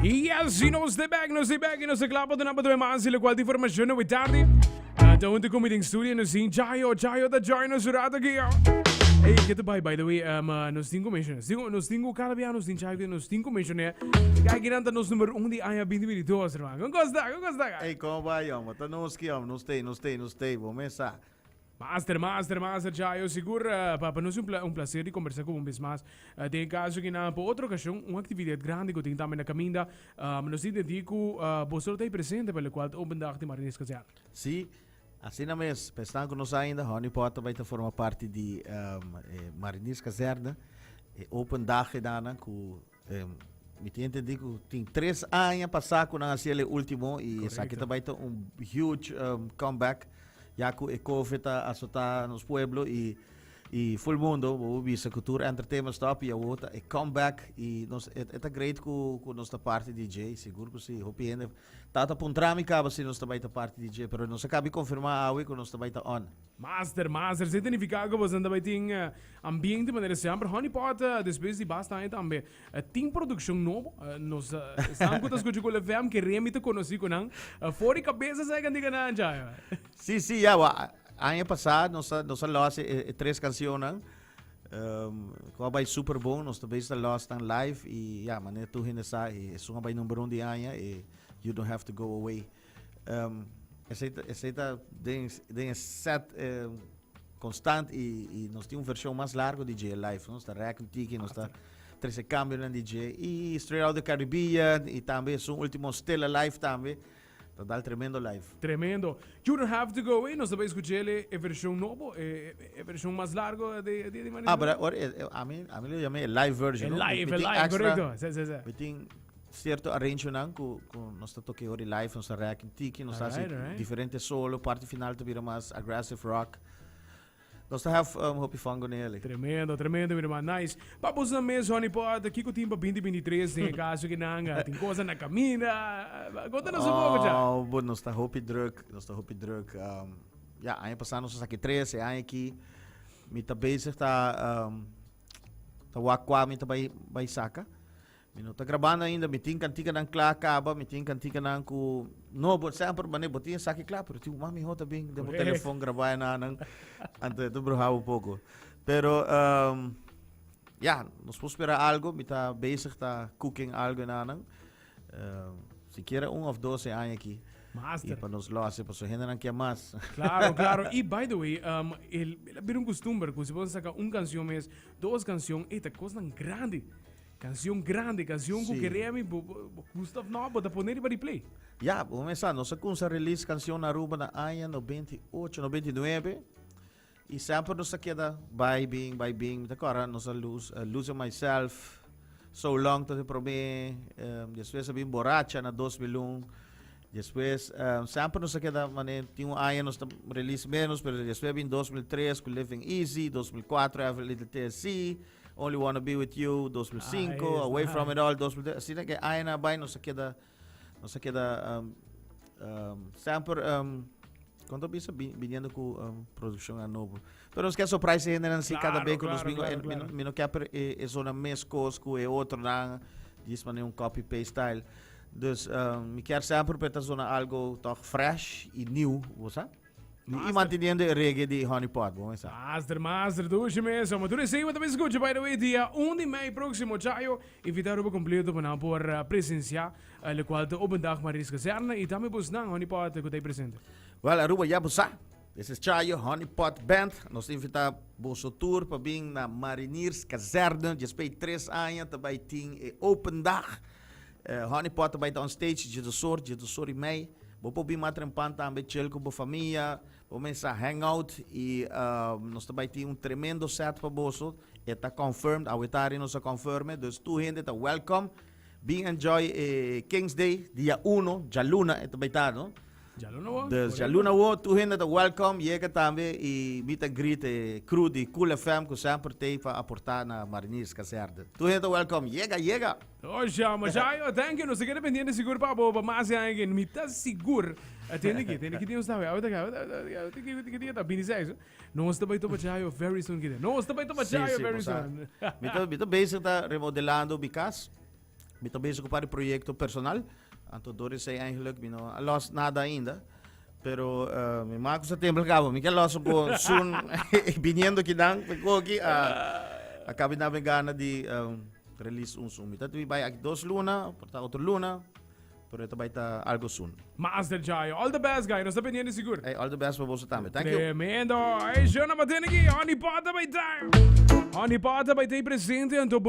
Yes, y nos de back, nos de back, y nos de klaar pa duna pa mas y locual di informacion hoy tarde. Ta hunto con mi den studio nos tin Jayo, Jayo ta join nos un rato aquí. Hey, get the bye, by the way, um, nos tin mention, nos tin, nos tin cada bia nos tin Jayo, nos tin mention, eh. Kijk, hier anta nos nummer 1 di aña 2022, hermano. Con costa, con costa. Hey, con ta bay, homber? Ta nos ki, homber. Nos tey, nos tey, nos tey. Bo mesa. Master, master, master, Jayo. Sigur, pa, pa nos un, pla, un placer di conversa cu un bes mas. Den caso cu na pa otro ocasion, un actividad grandi cu tin tambe na caminda, nos tin entendí cu boso lo ta ahí presente pa locual ta Open Dag di Marinierskazerne. Sí, asina mes. Pa esnan cu no sa ainda, Honey Pot ta bay ta forma parti di e Marinierskazerne. E Open Dag edanan cu Mi tin entendí ku tin tres aña pasá ku nan hasi el e último i esaki ta bai ta un huge comeback ya ku e covid a asotá nos pueblo i i full mundo bo por bisa ku tur entertainment stop i awor ta e comeback i nos e ta great ku ku nos ta parti di dje i sigur ku si hopi hende tabata puntra mi kaba si nos ta bai ta parti di dje pero nos a kabi konfirmá awe ku nos ta bai ta on. Master, master, esei ta nifiká ku boso ta bai tin ambiente manera semper. Honey Pot, despues di basta aña tambe tin produkshon nobo. Nos esnan ku ta skucha Cool FM ke Remy ta konosí ku nan. For di kabesa sa e kantika nan, Chayo. Sí, sí, ya. Wa, aña pasá nos a, nos a lòs e, e tres kanshonnan. Ku a bai super bon. Nos ta bezig ta lòs nan live i ya, manera tur hende sa, e esun a bai number un di aña, e You Don't Have to Go Away. Esey ta, esey ta den, den e set constant y, y nos tin un version mas largo di dje live. Nos ta rek un tiki, nos ta trece cambionan di dje. Y Straight Out the Caribbean y tambe esun ultimo Still Alive tambe. Ta dal tremendo live. Tremendo. You Don't Have To Go Away, nos ta bay escuchele e version nobo, e, e version mas largo di, di, di Ah, pero ora, ami, ami lo yama e live version, E no? live, Mi e tin live, extra, correcto. Sí, sí, sí. Mi tin Cierto arrangeonan cu cu nos ta toca ori live, nos ta rek un tiki, nos ta haci diferente solo, parti final ta bira mas aggressive rock. Nos ta have um, hopi fun con ele. Tremendo, tremendo, mi hermano. Nice. Pa boso na mes, Honey Pot, kiko tin pa 2023 den e caso que nanga? Tin cosa na camina? Conta nos un poco, cha. Oh, bo, nos ta hopi druk, nos ta hopi druk. Um, ja, aña pasá nos a saki tres, e aña aki mi ta bezig ta, um, ta wak kua mi ta bai, bai saka. Mi no ta grabando ainda, mi tin kantikanan kla kaba, mi tin kantikanan ku no bo semper mane bo tin esaki kla, pero tin mas mihó ta bin den bo telefon grabá e nanan, anto e ta bruha bo poko. Pero um, ya, nos por spera algo, mi ta bezig ta cooking algo e nanan. Um, sikiera un of dos e aña aki. Master. I pa nos lose, pasobra hendenan ke mas. Claro, claro. I by the way, um, el, el a bira un costumber ku si bo saka un canción mes, dos canción, ey, ta cosnan grandi. Canción grandi, canción cu kere mi, bo, bo, bo gusta of no, bo ta pone riba replay. Ya, bo mesa, nos a cunsa release canción na Aruba na aña 98, 99. Y semper nos a keda bai bin, bai bin. Mi ta acorda nos a lose, uh, Losing Myself, So Long ta de prome, um, despues a bin Borracha na 2001. Despues, um, semper nos a keda, mane, tin un aña nos ta release menos, pero despues a bin 2003 cu Living Easy, 2004 Every Little TSC, Only Wanna Be With You, 2005, Away From It All, 2003. Asina ke aña bai nos a keda, nos a keda um, um, semper, um, kon ta bisa, biniendo ku um, producción a nobo. Pero nos ke surprise hendenan si cada vez ku nos bingo, mi no ke per e, e zona mes kos ku e otronan, dis manera un copy paste style. Dus um, mi kier semper per ta zona algo toch fresh y nieuw, bo sa? I manteniendo e reggae di Honey Pot, bo mesa. Master, master, dushi mes. Oma tur esei bo ta escucha, by the way, dia 1 di mei próximo, Chayo, invita Aruba completo pa nan por presencia, locual ta Open Dag Marinierskazerne y tambe bosnan Honey Pot cu ta ahí presente. Well, Aruba ya bo sa. This is Chayo, Honey Pot Band. Nos ta invita boso tur pa bin na Marinierskazerne. Djespey tres aña ta bay tin e Open Dag. Honey Pot ta bay ta on stage djedosor, djedosor y mei. Bo por bin matrempan tambe, chill cu bo famia. Bo mester hang out y nos ta bay tin un tremendo set pa boso. E ta confirmed, awe tardi nos a confirme, dus tur hende ta welcome. Bin enjoy e Kings Day, dia 1, djaluna e ta bay ta, no? Djaluna wo. Dus djaluna wo, tur hende ta welcome, yega tambe y mi ta greet e crew di Cool FM cu semper t'ey pa aporta na Mariniers Kazerne. Tur hende ta welcome, yega, yega! Oh, Shama, Jayo, thank you. Nos ta keda pendiente sigur pa bo pa mas aña que mi ta sigur. Tende ki, tende ki dia nos ta awe? Awe ta awe ta ki dia ta? 26. Nos ta bai topa Jayo very soon kide. Nos ta bai topa Jayo very soon. Mi ta mi ta bezig ta remodelando mi cas. Mi ta bezig cu par di proyecto personal. Anto door esey eigenlijk mi no a los nada ainda. Pero uh, mi ma cu sa tempel cabo. Mi ke los un po soon viniendo kinan pe koki a a cabi na mi gana di um, release un soon. Mi ta bai aki dos luna, por ta otro luna. Pero e ta bai ta algo soon. Master Jayo, all the best guy, nos ta pendiente sigur. Hey, all the best pa boso tambe. Thank you. Tremendo. Hey, Jona Batene aki, Honey Pot ta bai ta. Honey Pot ta bai ta presente anto.